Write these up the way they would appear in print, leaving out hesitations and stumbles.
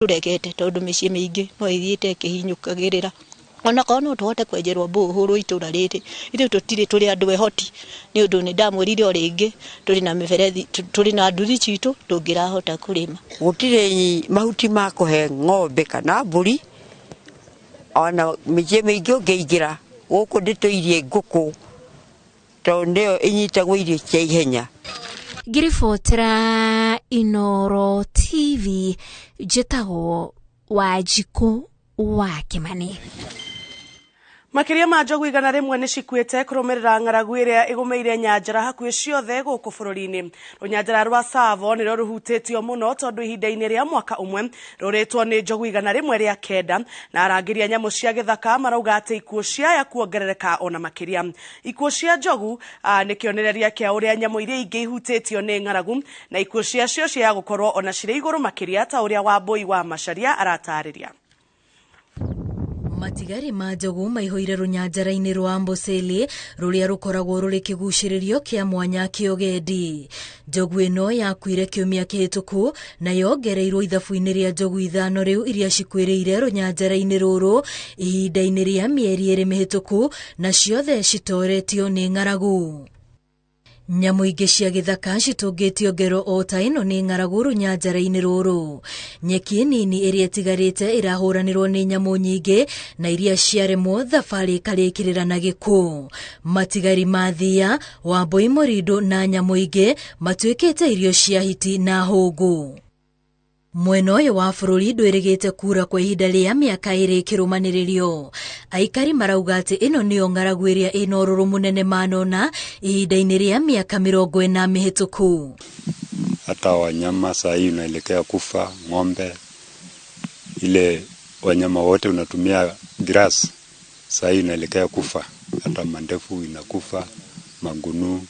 Tũregete tondũ mĩciĩ mĩingĩ no ĩthiĩte ĩkĩhinyũkagĩrĩra. Onakorwo no tũhote kwenjerwo borehole itũra rĩrĩ, ithuĩ tũtirĩ tũrĩ andũ ehoti, nĩ ũndũ nĩ ndamwĩrire o rĩngĩ tũrĩ na mĩberethi, tũrĩ na nduthi citũ tũngĩrahota kũrĩma. Gũtirĩ mahuti ma kũhe ng'ombe kana mbũri, ona mĩciĩ mĩingĩ ũngĩingĩra gũkũ ndĩtũirie ngũkũ tondũ nĩyo ĩnyitagwo irio cia ihenya. Ngĩribotera Inooro TV, njĩtagwo Wanjikũ wa Kĩmani. Makĩria ma njogu 100 nĩ cikuĩte kũrũmĩrĩra ng'aragu ĩrĩa ĩgũmĩire nyanjara hakuhĩ ciothe gũkũ bũrũri-inĩ. Rũnyanjara rwa Tsavo nĩrwo rũhutĩtio mũno tondũ ihinda-inĩ rĩa mwaka ũmwe rũrĩtwo nĩ njogu 109, na arangĩri a nyamũ cia gĩthaka marauga atĩ ikuũ ciaya kuongerereka ona makĩria. Ikuũ cia njogu nĩ kĩonereria kĩa ũrĩa nyamũ iria ingĩ ihutĩtio nĩ ng'aragu, na ikuũ ciacio ciaya gũkorwo ona cirĩ igũrũ makĩria ta ũrĩa Wambui wa Macharia aratarĩria. Matigari ma njogu maihũire rũnyanjara-inĩ rwa Amboseli rũrĩa rũkoragwo rũrĩ kĩgucĩrĩrio kĩa mwanya kĩa ũgendi. Njogu ĩno yakuire kiumia kĩhĩtũku na yongereirwo ithabu-inĩ rĩa njogu 5 rĩu iria cikuĩrĩire rũnyanjara-inĩ rũrũ ihinda-inĩ rĩa mĩeri 2 mĩhĩtũku, na ciothe citoretio nĩ ng'aragu. Nyamũ ingĩ cia gĩthaka citũngĩtio ngero o ta ĩno nĩ ng'aragu rũnyanjara-inĩ rũrũ. Nyeki nini ĩrĩa ĩtigarĩte ĩrahũranĩrwo nĩ nyamũ nyingĩ na iria ciaremwo thabarĩ ĩkarĩkĩrĩra na gĩkuũ. Matigari ma thia, Wambui mũrindũ na nyamũ ingĩ matuĩkĩte irio cia hiti na hũngũ. Mwena ũyũ wa bũrũri ndwĩrĩgĩte kura kwa ihinda rĩa mĩaka 2 kĩrũmanĩrĩrio. Aikari marauga atĩ ĩno nĩyo ng'aragu ĩrĩa ĩna ũrũrũ mũnene manona ihinda-inĩ rĩa mĩaka 40 mĩhĩtũku. Hata wanyama saa hii unaelekea kufa, ng'ombe, ile wanyama wote unatumia grass saa hii unaelekea kufa, hata mandefu inakufa, mangunu.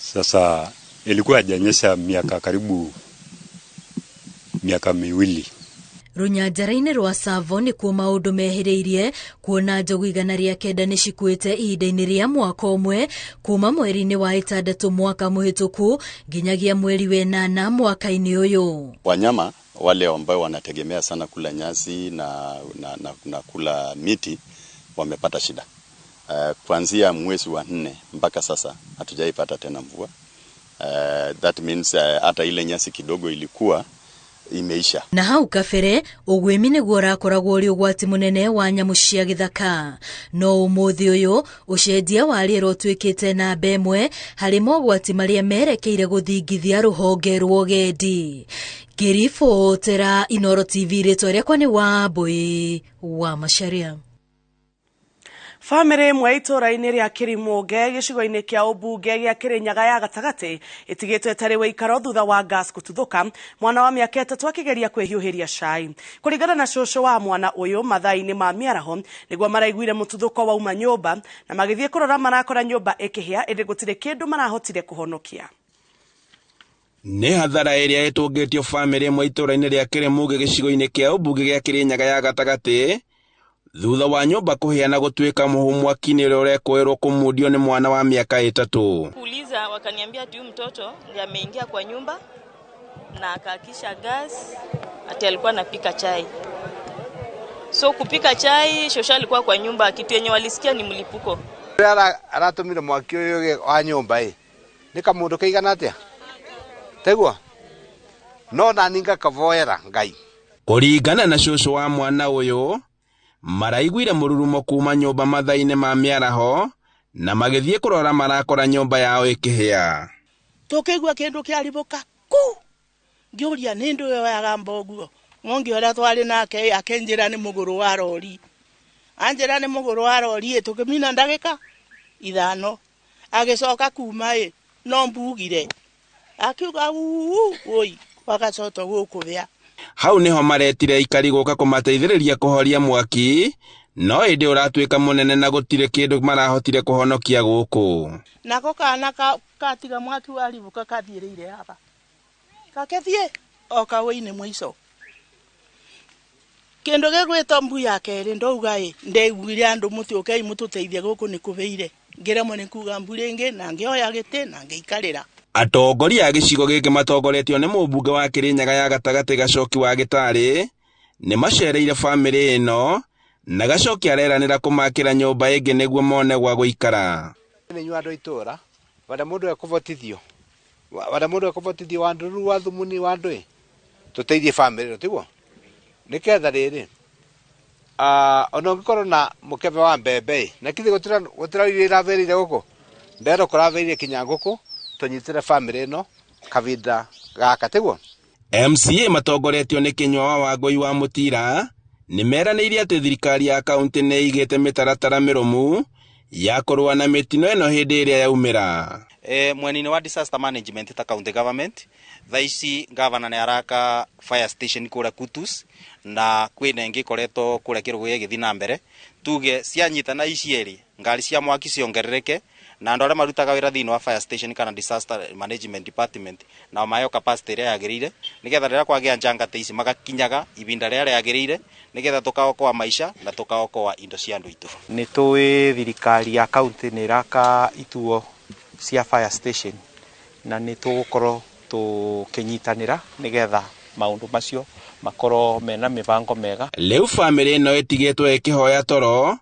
Sasa ilikuwa haijanyesha miaka karibu miaka 2. Rũnyanjara-inĩ rwa Tsavo nĩkuo maũndũ mehĩrĩirie kuona njogu 109 nĩ cikuĩte ihinda-inĩ rĩa mwaka ũmwe kuma mweri-inĩ wa 6 mwaka mũhĩtũku nginyagia mweri wa 8 mwaka-inĩ ũyũ. Wanyama wale ambao wanategemea sana kula nyasi na kula miti wamepata shida. Kuanzia mwezi wa 4 mpaka sasa hatujaipata tena mvua. That means hata ile nyasi kidogo ilikuwa imeisha. Na hau kabere ũguĩmi nĩguo ũrakoragwo ũrĩ ũgwati mũnene wa nyamũ cia gĩthaka. No ũmũthĩ ũyũ ũcenjia wa rĩera ũtuĩkĩte namba ĩmwe harĩ mogwati marĩa merekeire gũthingithia rũhonge rwa ũgendi. Ngĩribotera Inooro TV, rĩtwa rĩakwa nĩ Wambui wa Macharia. Bamĩrĩ ĩmwe itũũra-inĩ rĩa Kĩrimũnge gĩcigo-inĩ kĩa ũmbunge gĩa Kĩrĩnyaga ya gatagatĩ ĩtigĩtwo ĩtarĩ wĩikaro thutha wa gas gũtuthũka, mwana wa mĩaka 3 akĩgeria kwĩhiũhĩria cai. Kũringana na cũcũ wa mwana ũyũ, mathaa-inĩ ma mĩaraho nĩguo maraiguire mũtuthũko wauma nyũmba na magĩthiĩ kũrora marakora nyũmba ĩkĩhĩa, ĩndĩ gũtirĩ kĩndũ marahotire kũhonokia. Nĩ hathara ĩrĩa ĩtũngĩtio bamĩrĩ ĩmwe itũũra-inĩ rĩa Kĩrĩmũngĩ gĩcigo-inĩ kĩa ũmbunge gĩa Kĩrĩnyaga ya gatagatĩ thutha wa nyũmba kũhĩa na gũtuĩka mũhu mwaki-inĩ ũrĩa ũrekũĩrwo kũmundio nĩ mwana wa mĩaka 3. Kuuliza wakaniambia ati huyu mtoto ndiye ameingia kwa nyumba na akakisha gas, ati alikuwa anapika chai. So kupika chai, shosha alikuwa kwa nyumba, kitu yenye walisikia ni mlipuko. Aratumire mwaki ũyũ wa nyũmba ĩ nĩ kamũndũ kaigana atĩa? Teguo? No nani ngakavoera Ngai. Kũringana na cũcũ wa mwana ũyũ, maraiguire mũrurumo kuma nyũmba mathaa-inĩ ma mĩaraho na magĩthiĩ kũrora marakora nyũmba yao ĩkĩhĩa. Tũkĩigua kĩndũ kĩaribũka ku, ngĩũria nĩ ndũ ĩyo yagamba ũguo. Mwangi ũrĩa twarĩ nake akĩnjĩra nĩ mũgũrũ wa rori. Anjĩra nĩ mũgũrũ wa rori ĩ, tũkĩmina ndagĩka 5. Agĩcoka kuma ĩ, no mbugire. Akiuga uu, oi, wagacoka gũkũ. Hau niho maretire aikari gũka kũmateithĩrĩria kũhoria mwaki, no ĩndĩ ũratuĩka mũnene na gũtirĩ kĩndũ marahotire kũhonokia gũkũ. Nako kana katiga mwaki waribũka kathiĩrĩire haha. Gakĩthiĩ o kaũinĩ mũico. Kĩndũ gĩgwĩtwo mbu ya kerĩ ndauga ĩ, ndeiguire andũ mũtĩ ũkei mũtũteithie gũkũ nĩ kũhĩire. Ngĩremwo nĩ kuga mbu rĩngĩ na ngĩoya gĩtĩ na ngĩikarĩra. Atongoria a gĩcigo gĩkĩ matongoretio nĩ mũmbunge wa Kĩrĩnyaga ya gatagatĩ Gacoki wa Gĩtarĩ nĩ macereire bamĩrĩ ĩno na Gacoki areranĩra kũmakĩra nyũmba ĩngĩ nĩguo mone gwa gũikara. Nĩ inyuĩ andũ a itũũra barĩa mũndũ ekũbotithio barĩa mũndũ ekũbotithio wa ndũru wa thumuni wa ndũĩ tũteithie bamĩrĩ ĩno tiguo nĩketha rĩrĩ ona ũngĩkorwo na mũkebe wa mbembe ĩ na kithi gũtira irio iraberire gũkũ ndero kũrabeire kinya ngũkũ tũnyitĩre bamĩrĩ ĩno kavinda gaka tiguo. MCA matongoretio nĩ Kĩnyua wa Wangũi wa Mũtira nĩ meranĩire atĩ thirikari ya kaunti nĩ ĩigĩte mĩtaratara mĩrũmu ya kũrũa na mĩtino ĩno hĩndĩ ĩrĩa yaumĩra. Mwena-inĩ wa disaster management ta county government thaa ici gavana nĩ araka fire station kũrĩa Kutus na kwĩna ĩngĩ ĩkoretwo kũrĩa Kĩrũgũya ĩgĩthiĩ na mbere tuge cianyitana ici erĩ ngari cia mwaki ciongerereke na andũ arĩa marutaga wĩra thĩinĩ wa fire station kana disaster management department nao maheo capacity ĩrĩa yagĩrĩire nĩgetha rĩrĩa kwagĩa njanga ta ici magakinyaga ibinda rĩrĩa rĩagĩrĩire nĩgetha tũkaokoa maica na tũkaokoa indo cia andũ aitũ. Nĩ tũĩ thirikari ya county nĩ ĩraka ituo cia fire station na nĩ tũgũkorwo tũkĩnyitanĩra nĩgetha maũndũ macio makorwo mena mĩbango mĩega. Rĩu bamĩrĩ ĩno ĩtigĩtwo ĩkĩhoya toro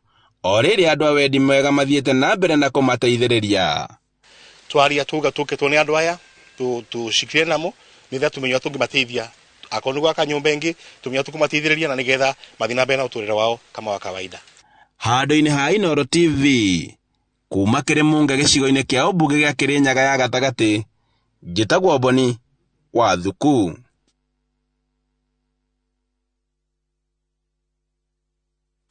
o rĩrĩa andũ a wendi mwega mathiĩte na mbere na kũmateithĩrĩria. Twaria tuga tũkĩtwo nĩ andũ aya tũcikire namo nĩgetha tũmenye ũrĩa tũngĩmateithia akorwo nĩ gwaka nyũmba ĩngĩ tũmenye ũrĩa tũkũmateithĩrĩria na nĩgetha mathiĩ na mbere na ũtũrĩre wao kama wa kawaida. Handũ-inĩ ha Inooro TV kuma Kĩrĩmunga gĩcigo-inĩ kĩa ũmbunge gĩa Kĩrĩnyaga ya gatagatĩ njĩtagwo Boni wa Thuku.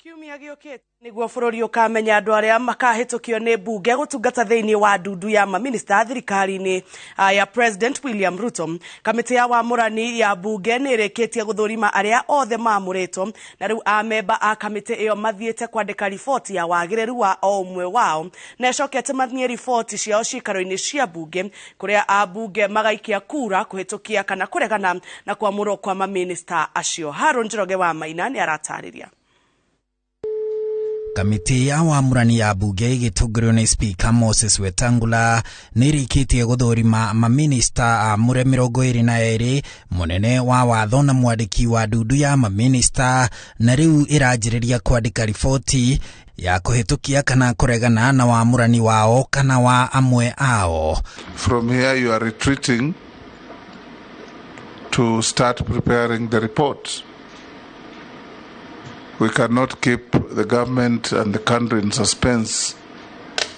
Kiumia gĩũkĩte nĩguo bũrũri ũkamenya andũ arĩa makahĩtũkio nĩ mbunge gũtungata thĩinĩ wa ndundu ya maminista thirikari-inĩ ya President William Ruto. Kamĩtĩ ya wamũrani ya mbunge nĩ ĩrĩkĩtie gũthũrima arĩa othe maamũrĩtwo na rĩu amemba a kamĩtĩ ĩyo mathiĩte kwandĩka riboti ya wagĩrĩru wa o ũmwe wao na ĩcoke ĩtũmanie riboti ciao ciikaro-inĩ cia mbunge kũrĩa ambunge magaikia kura kũhĩtũkia kana kũregana na kwamũrwo kwa maminista acio. Haron Njoroge wa Maina nĩ aratarĩria. Kamĩtĩ ya wamũrani ya mbunge ĩgĩtongorio nĩ Speaker Moses Wetangula nĩ ĩrĩkĩtie gũthũrima maminista amũre 22 mũnene wa watho na mwandĩki wa ndundu ya maminista na rĩu ĩranjĩrĩria kwandĩka riboti ya kũhĩtũkia kana kũregana na wamũrani wao kana wa amwe ao. From here you are retreating to start preparing the report. We cannot keep the government and the country in suspense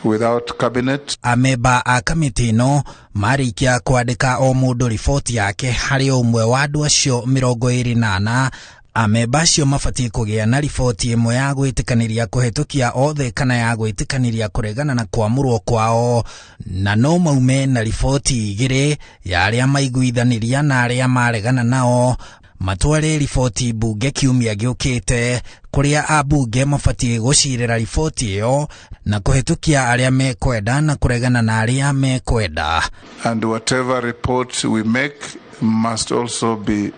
without cabinet. Amemba a kamĩtĩ ĩno marĩkia kwandĩka o mũndũ riboti yake harĩ ũmwe wa andũ acio 24. Amemba acio mabatiĩ kũgĩa na riboti ĩmwe ya gwĩtĩkanĩria kũhĩtũkia othe kana ya gwĩtĩkanĩria kũregana na kwamũrwo kwao, na no maume na riboti 2 ya arĩa maiguithanĩria na arĩa maregana nao. Matware riboti mbunge kiumia gĩũkĩte kũrĩa ambunge mabatiĩ gũcirĩra riboti ĩyo na kũhĩtũkia arĩa mekwenda na kũregana na arĩa mekwenda. And whatever report we make must also be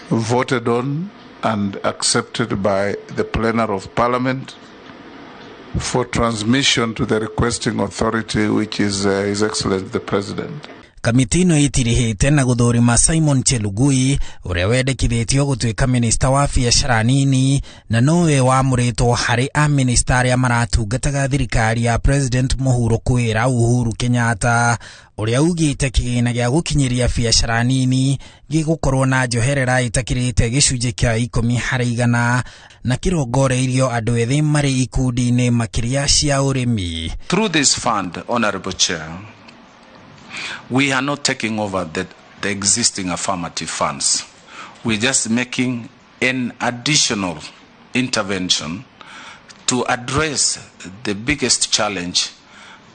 voted on and accepted by the plenary of parliament for transmission to the requesting authority, which is His Excellency the President. Kamĩtĩ ĩno ĩtirihĩte na gũthũrima Simon Chelugui ũrĩa wendekithĩtio gũtuĩka minista wa biacara nini na nowe wamũrĩtwo harĩ a minista arĩa maratungataga thirikari ya President mũhuro kwĩra Uhuru Kenyatta ũrĩa ugĩte kĩgĩna gĩa gũkinyĩria biacara nini gĩgũkorwo na njoherera ĩtakĩrĩte gĩcunjĩ kĩa 10 harĩ igana na kĩrongoreirio andũ ethĩ marĩ ikundi-inĩ makĩria cia ũrĩmi. Through this fund, Honorable Chair, we are not taking over the existing affirmative funds. We're just making an additional intervention to address the biggest challenge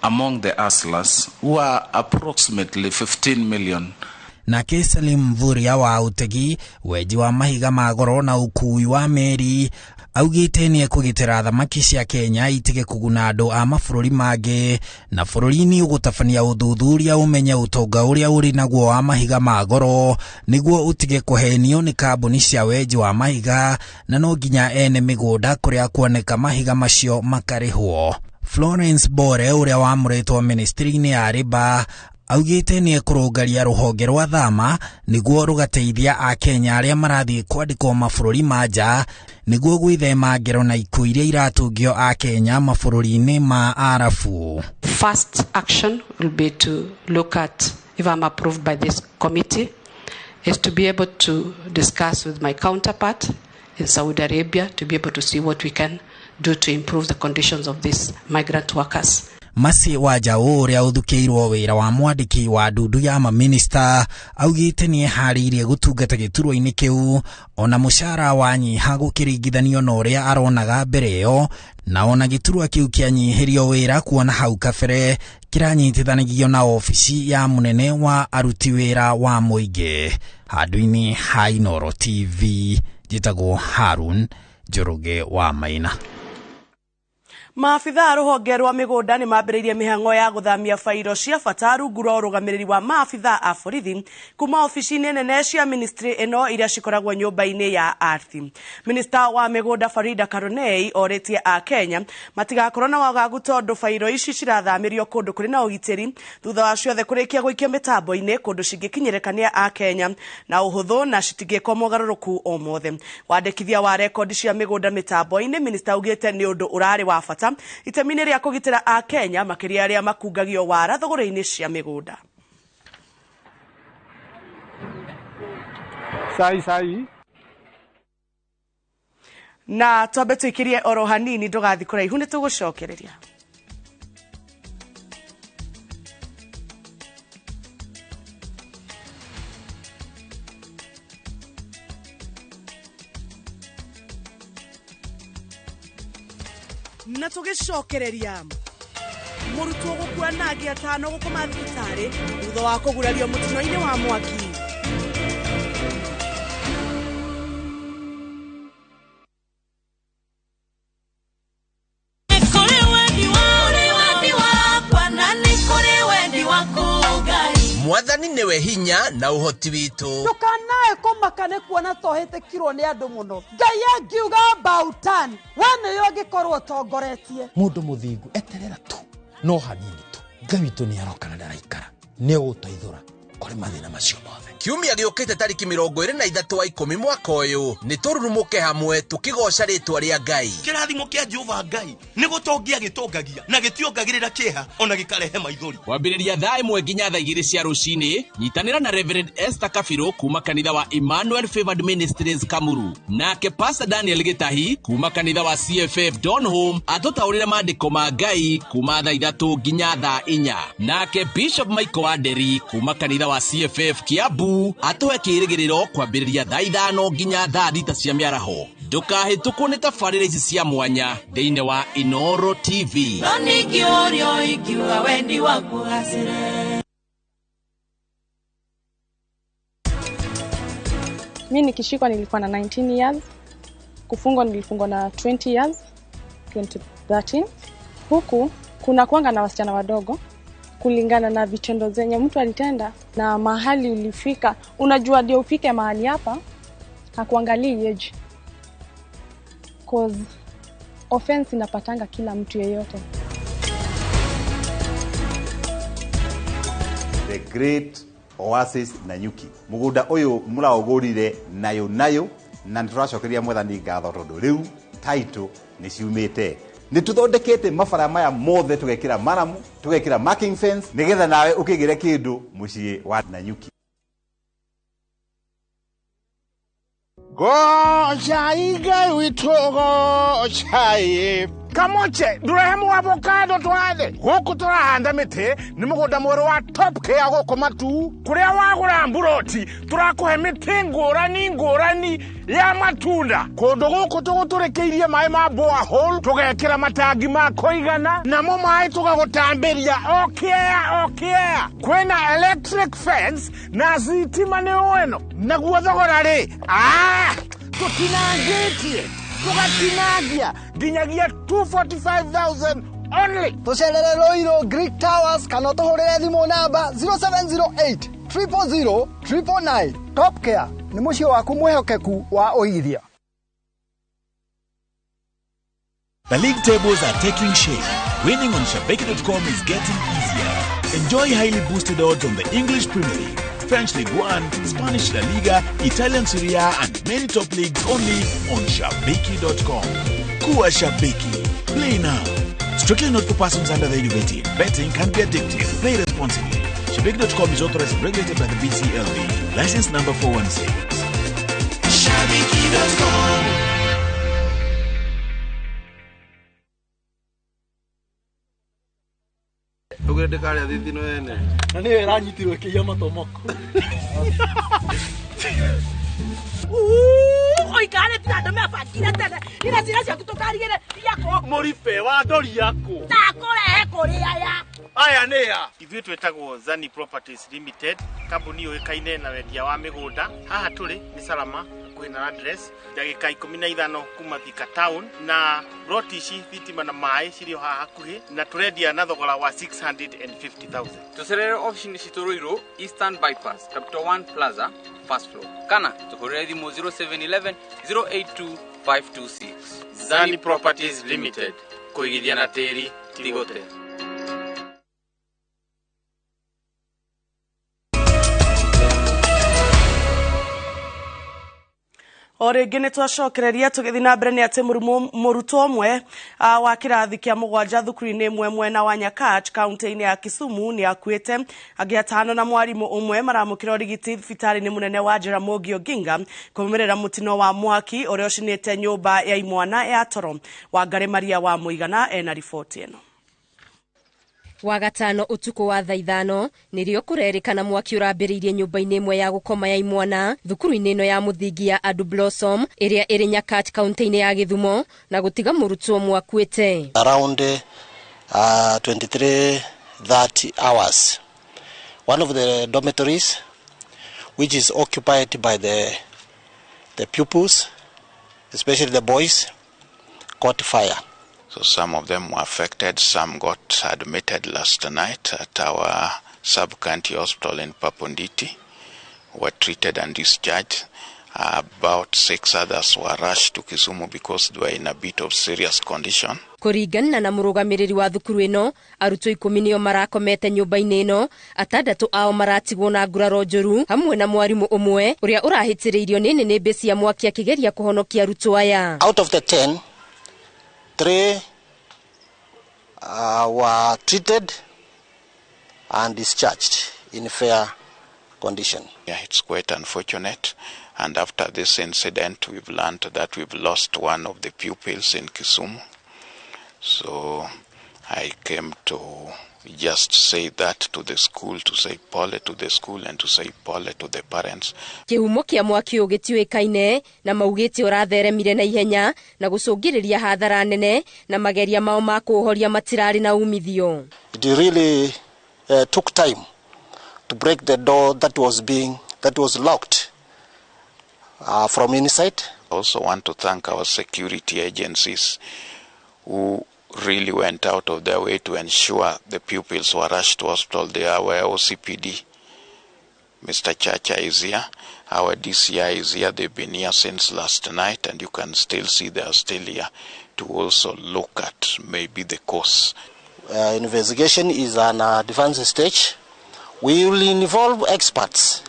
among the hustlers, who are approximately 15 million. Nake Salim Mvurya wa utegi wenji wa mahiga ma goro na ukui wa meri augĩte nĩ ekũgitĩra thamaki cia Kenya itige kũguna andũ a mabũrũri mangĩ na bũrũri-inĩ ũgũtabania ũthuthuria ũmenye ũtonga ũrĩa ũrĩ naguo wa mahiga ma goro nĩguo ũtige kũhenio nĩ kambuni cia wenji wa mahiga na no nginya ene mĩgũnda kũrĩa kuoneka mahiga macio makarĩhwo. Florence Bore ũrĩa wamũrĩtwo ministry-inĩ ya Labour Augĩte nĩ ekũrũngaria rũhonge rwa thama nĩguo rũgateithia Akenya arĩa marathiĩ kwandĩkwo mabũrũri ma nja nĩguo gwĩthema ngero na ikuũ iria iratũngio Akenya mabũrũri-inĩ ma Arabu. First action will be to look at, if I'm approved by this committee, is to be able to discuss with my counterpart in Saudi Arabia to be able to see what we can do to improve the conditions of these migrant workers. Mercy Wanjaũ ũrĩa ũthukĩirwo wĩra wa mwandĩki wa ndundu ya maminista augĩte nĩ eharĩirie gũtungata gĩturwa-inĩ kĩu ona mũcara wanyiha gũkĩringithanio na ũrĩa aronaga mbere ĩyo, na ona gĩturwa kĩu kĩanyihĩrio wĩra kuona hau kabere kĩranyitithanagio na obici ya mũnene wa aruti wĩra wa mũingĩ. Handũ-inĩ ha Inooro TV njĩtagwo Harun Njoroge wa Maina. Maabitha a rũhonge rwa mĩgũnda nĩ mambĩrĩirie mĩhang'o ya gũthamia bairo cia bata rungu rwa ũrũgamĩrĩri wa maabitha a borithi kuma obici-inĩ nene cia ministry ĩno iria cikoragwo nyũmba-inĩ ya ardhi. Minista wa mĩgũnda Farida Karonei orĩtie a Kenya matigakorwo na wagagu tondũ bairo ici cirathamĩrio kũndũ kũrĩ na ũgitĩri thutha wa ciothe kũrĩkia gũikio mĩtambo-inĩ kũndũ cingĩkinyĩrĩka nĩ a Kenya na ũhũthũ na citingĩkwo mogarũrũku o mothe. Wandĩkithia wa rekondi cia mĩgũnda mĩtambo-inĩ, minista augĩte nĩ ũndũ ũrarĩ wa bata itemi-inĩ rĩa kũgitĩra a Kenya makĩria arĩa makungagio wara thogora-inĩ cia mĩgũnda. Sai sai. Na twambe tũikĩrie oro hanini ndũgathiĩ kũraihu nĩ tũgũcokereria. Na tũgĩcokereria mũrutwo gũkua na angĩ atano gũkoma thibitarĩ thutha wa kũgurario mũtino-inĩ wa mwaki. Mwathani nĩwe hinya na ũhoti witũ. Ndũkanae kũmaka nĩ kuona tohĩtĩkirwo nĩ andũ mũno. Ngai angiuga about turn, we nĩyo angĩkorwo ũtongoretie. Mũndũ mũthingu eterera tu no hanini tu, Ngai witũ nĩ aroka na ndaraikara, nĩ egũtũteithũra kũrĩ mathĩna macio mothe. Kiumia gĩũkĩte tarĩki 23 wa 10 mwaka ũyũ nĩ tũrurumũke hamwe tũkĩgoca rĩtwa rĩa Ngai. Kĩrathimo kĩa Jehova Ngai nĩ gũtongia gĩtongagia na gĩtiongagĩrĩra kĩeha ona gĩkarehe maithori. Kwambĩrĩria thaa 1 nginya thaa 2 cia rũcinĩ, nyitanĩra na Reverend Esther Kabirũ kuma kanitha wa Emmanuel Favored Ministries Kamuru, nake Pastor Daniel Gĩtahi kuma kanitha wa CFF Donholm atũtaũrĩre maandĩko ma Ngai kuma thaa 3 nginya thaa 4, nake Bishop Michael Wanderi kuma kanitha wa CFF Kiambu atũhe kĩrĩgĩrĩro kwambĩrĩria thaa 5 nginya thaa 6 cia mĩaraho. Ndũkahĩtũkwo nĩ tabarĩra ici cia mwanya thĩinĩ wa Inooro TV. Mi nikishikwa nilikuwa na 19 years, kufungwa nilifungwa na 20 years, 2013. Huku kuna kuanga na wasichana wadogo kulingana na vitendo zenye mtu alitenda na mahali ulifika. Unajua ndio ufike mahali hapa hakuangalii age, cause offense inapatanga kila mtu yeyote. The Great Oasis Nanyuki mugunda uyu muraugurire nayo nayo na nituracokeria Mwathani ngatho tondu riu title ni ciumite. Nĩ tũthondekete mabara maya mothe tũgekĩra maramu, tũgekĩra marking fence nĩgetha nawe ũkĩgĩre kĩndũ mũciĩ wa Nanyuki. Gocai Ngai witũ gocai. Kamoche ndũrehe avocado twathe gũkũ tũrahanda mĩtĩ nĩ mũgũnda mwerũ wa Top Care gũkũ Matu kũrĩa wagũra mburoti tũrakũhe mĩtĩ ngũrani ngũrani ya matunda. Kũndũ gũkũ tũgũtũrĩkĩirie maĩ ma borehole tũgekĩra matangi ma kũigana namo maĩ tũgagũtambĩria o kĩea o kĩea. Kwĩna electric fence na thitima nĩ ĩno naguo thogora rĩ tũtinangĩtie tũgatinangia nginyagia 245,000 only. Tũcerere Ruiru Greek Towers kana ũtũhũrĩre thimũ namba 0708 000 999. Top Care nĩ mũciĩ waku mwĩhokeku wa ũigithia. The league tables are taking shape. Winning on Shabiki.com is getting easier. Enjoy highly boosted odds on the English Premier League, French League One, Spanish La Liga, Italian Serie A, and many top leagues only on Shabiki.com. Kuwa Shabiki. Play now. Strictly not for persons under the age of 18. Betting can be addictive. Play responsibly. Shabiki.com is authorized and regulated by the BCLB. License number 416. Shabiki.com. Ugire ndikaria thithino ene. Na niyo iranyitirwo ikiiya matomoko. Oikare tira andũ mebangire tene ira ciana ciaku tũkarigĩre iakũ Mũribe wa ndori yaku. Ndakũrehe kũrĩ aya. Aya nĩ a. Ithuĩ twĩtagwo Zani Properties Limited, kambuni yũĩkaine na wendia wa mĩgũnda. Haha tũrĩ nĩ Salama hakuhĩ na address ndagĩka 15 kuma Thika town, na ploti ici thitima na maĩ cirĩ o haha hakuhĩ, na tũrendia na thogora wa 650,000. Tũcerere ofici-inĩ citũ Ruiru, Eastern Bypass, Capital One Plaza, first floor, kana tũhũrĩre thimũ 0711 082 526. Zani Properties Limited, kũigithia na tĩri ti gũte. O rĩngĩ nĩ twacokereria tũgĩthiĩ na mbere nĩ atĩ mũrutwo ũmwe wa kĩrathi kĩa mũgwanja thukuru-inĩ ĩmwe mwena wa Nyakach kaunti-inĩ ya Kisumu nĩ akuĩte. Angĩ atano na mwarimũ ũmwe maramũkĩra ũrigiti thibitarĩ-inĩ mũnene wa Jaramogi Oginga kũrũmĩrĩra mũtino wa mwaki ũrĩa ũcinĩte nyũmba ya imwana ya toro. Wangarĩ Maria wa Mũigana ena riboti ĩno. Wagatano utuku wa thaa 5 nĩrĩo kũrerĩkana mwaki ũrambĩrĩirie nyũmba-inĩ ĩmwe ya gũkoma ya imwana thukuru-inĩ ĩno ya mũthingi ya Adu Blossom ĩrĩa ĩrĩ Nyakach kaunti-inĩ ya Gĩthumo na gũtiga mũrutwo ũmwe akuĩte. Around 23:30 hours, one of the dormitories which is occupied by the pupils, especially the boys, caught fire. So some of them were affected, some got admitted last night at our sub-county hospital in Paponditi, were treated and discharged. About 6 others were rushed to Kisumu because they were in a bit of serious condition. Kũringana na mũrũgamĩrĩri wa thukuru ĩno, arutwo 10 nĩo marakomete nyũmba-inĩ ĩno, atandatũ ao maratigwo na nguraro njũru hamwe na mwarimũ ũmwe ũrĩa ũrahĩtĩrĩirio nĩ nĩnĩmbĩ cia mwaki akĩgeria kũhonokia arutwo aya. Out of the 10, 3 were treated and discharged in fair condition. Yeah, it's quite unfortunate. And after this incident, we've learned that we've lost one of the pupils in Kisumu. So I came to just say that to the school, to say pole to the school and to say pole to the parents. Kĩhumo kĩa mwaki ũyũ gĩtiũĩkaine na maugĩte ũratheremire na ihenya na gũcũngĩrĩria hathara nene na mageria mao ma kũũhoria matirarĩ na umithio. It really took time to break the door that was locked from inside. I also want to thank our security agencies who really went out of their way to ensure the pupils were rushed to hospital. They are where OCPD, Mr. Chacha is here, our DCI is here. They've been here since last night, and you can still see they are still here to also look at maybe the cause. Investigation is an advanced stage. We will involve experts,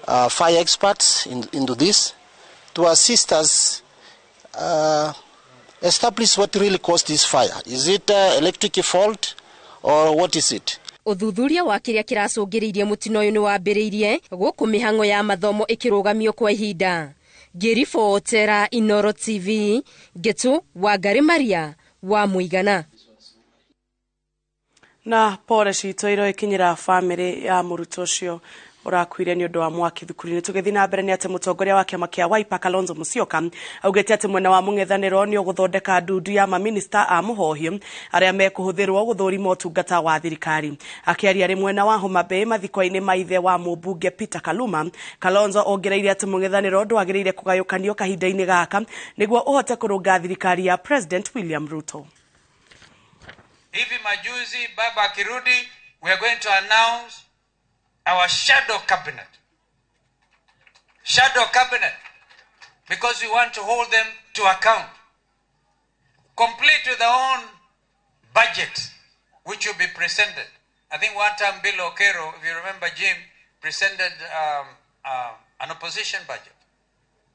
fire experts into this to assist us establish what really caused this fire. Is it electric fault or what is it? Ũthuthuria wa kĩrĩa kĩracũngĩrĩirie mũtino ũyũ nĩ wambĩrĩirie gũkũ mĩhang'o ya mathomo ĩkĩrũgamio kwa ihinda. Ngĩribotera Inoro TV, Ngetu Wangarĩ Maria wa Mũigana. Na pore citũ iroikinyĩra bamĩrĩ ya mũrutwo ũcio ũrakuire nĩ ũndũ wa mwaki thukuru-inĩ. Tũgĩthiĩ na mbere nĩ atĩ mũtongoria wa kĩama kĩa Wiper Kalonzo Musyoka augĩte atĩ mwena wa mũng'ethanĩro nĩ ũgũthondeka ndundu ya maminista a mũhohi arĩa mekũhũthĩrwo gũthũrima ũtungata wa thirikari. Akĩaria arĩ mwena wa Homa Bay mathiko-inĩ ma ithe wa mũmbunge Peter Kaluma, Kalonzo ongereire atĩ mũng'ethanĩro ndwagĩrĩire kũgayũkanio kahinda-inĩ gaka nĩguo ũhote kũrũnga thirikari ya President William Ruto. Hivi majuzi baba akirudi, we are going to announce our shadow cabinet. Shadow cabinet, because we want to hold them to account. Complete with their own budget, which will be presented. I think one time Bill Okero, if you remember Jim, presented an opposition budget.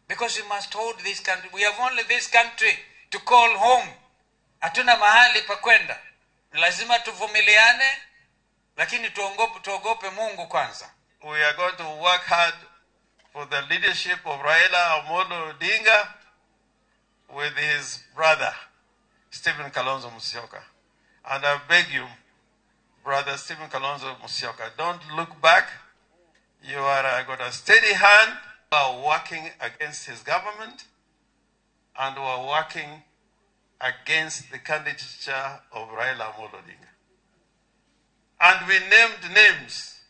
Because we must hold this country. We have only this country to call home. Hatuna mahali pa kwenda. Lazima tuvumiliane, lakini tuogope Mungu kwanza. We are going to work hard for the leadership of Raila Amolo Odinga with his brother, Stephen Kalonzo Musyoka. And I beg you, brother Stephen Kalonzo Musyoka, don't look back. You are got a steady hand. We are working against his government, and we are working against the candidature of Raila Amolo Odinga. And we named names.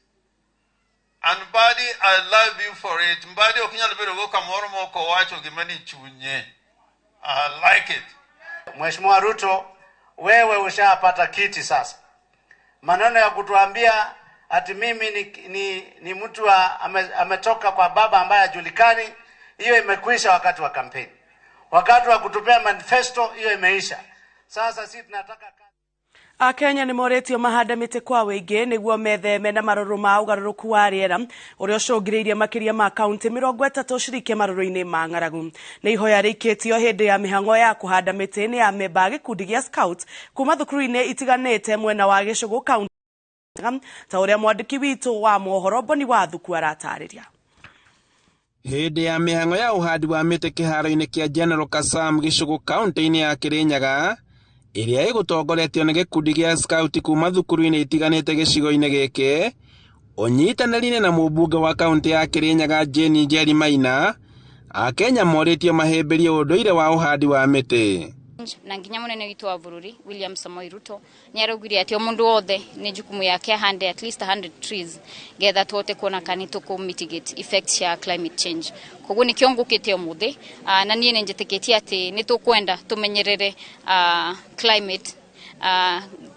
And Mbadi, I love you for it. Mbadi ok nyal bedo go kamoro mok owacho gima ni chunye. I like it. Mheshimiwa Ruto, wewe ushapata kiti sasa. Maneno ya kutuambia ati mimi ni mtu ametoka kwa baba ambaye hajulikani, hiyo imekwisha wakati wa kampeni. Wakati wa kutupea manifesto hiyo imeisha. Sasa sisi tunataka Akenya nĩ morĩtio mahande mĩtĩ kwa wĩingĩ nĩguo metheme na marũrũ ma ũgarũrũku wa rĩera ũrĩa ũcũngĩrĩirie makĩria ma kaunti 30 cirikie marũrũ-inĩ ma ng'aragu. Nĩ ihoya rĩikĩtio hĩndĩ ya mĩhang'o ya kũhanda mĩtĩ nĩ amemba a gĩkundi gĩa Scout kuma thukuru-inĩ itiganĩte mwena wa Gĩcũgũ kaunti ta ũrĩa mwandĩki witũ wa mohoro Boni Wathuku aratarĩria. Hĩndĩ ya mĩhang'o ya ũhandi wa mĩtĩ kĩharo-inĩ kĩa General Kassam Gĩcũgũ kaunti-inĩ ya Kĩrĩnyaga ĩrĩa ĩgũtongoretio nĩ gĩkundi gĩa Scout kuma thukuru-inĩ itiganĩte gĩcigo-inĩ gĩkĩ, ũnyitanĩri-inĩ na mũmbunge wa kaunti ya Kĩrĩnyaga Jane Njeri Maina, Akenya morĩtio mahĩmbĩrie ũndũire wa ũhandi wa mĩtĩ. Na nginya munene witu wa bururi William Samoei Ruto ni araugire ati o mundu wothe ni jukumu yake ahande at least 100 trees getha tuhote kuona kana tuku mitigate effects ya climate change. Koguo nikio ngukite umuthi na nie ninjitikitie ati ni tukwenda tumenyerere climate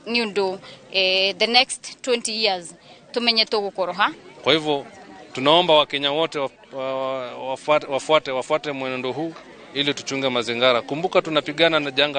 ni undu the next 20 years tumenye tugukoroha. Kwa hivyo tunaomba Wakenya wote wafuate mwenendo huu ili tuchunge mazingira. Kumbuka tunapigana na janga